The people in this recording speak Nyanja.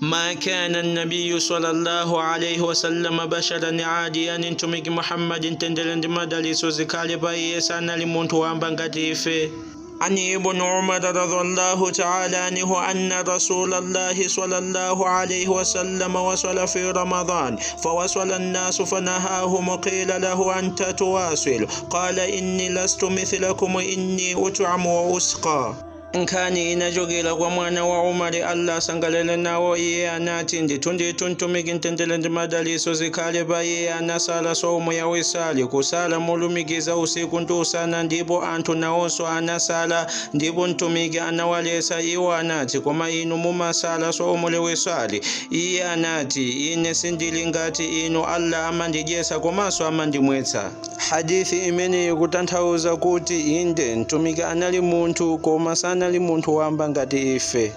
Ma kana nabiyu sallallahu alaihi wasallam basharan adiyan, mtumiki Muhammad, mtendere ndi madalitso zikhale pa iye, sanali munthu wamba ngati ife. An Ibn Umar radhiyallahu ta'ala anhu anna Rasulallahi sallallahu alaihi wasallam wasala fi Ramadan fawasala an-nasu fanahahum qila lahu anta tuwasil qala inni lastu mithlakum inni ut'amu wa usqa. Nkhani inachokera kwa mwana wa Umari, Allah asangalale nawo, iye anati, ndithu ndithu mtumiki, mtendere ndi madalitso zikhale pa iye, anasala saumu ya wisali, kusala molumikiza usiku ndi usana, ndipo anthu nawonso anasala, ndipo mtumiki anawaletsa. Iwo anati, koma inu mumasala saumu lewisali? Iye anati, ine sindili ngati inu, Allah amandidyetsa komanso amandimwetsa. Hadithi imeneyi kutanthauza kuti inde, mtumiki anali munthu, koma sanali munthu wamba ngati ife.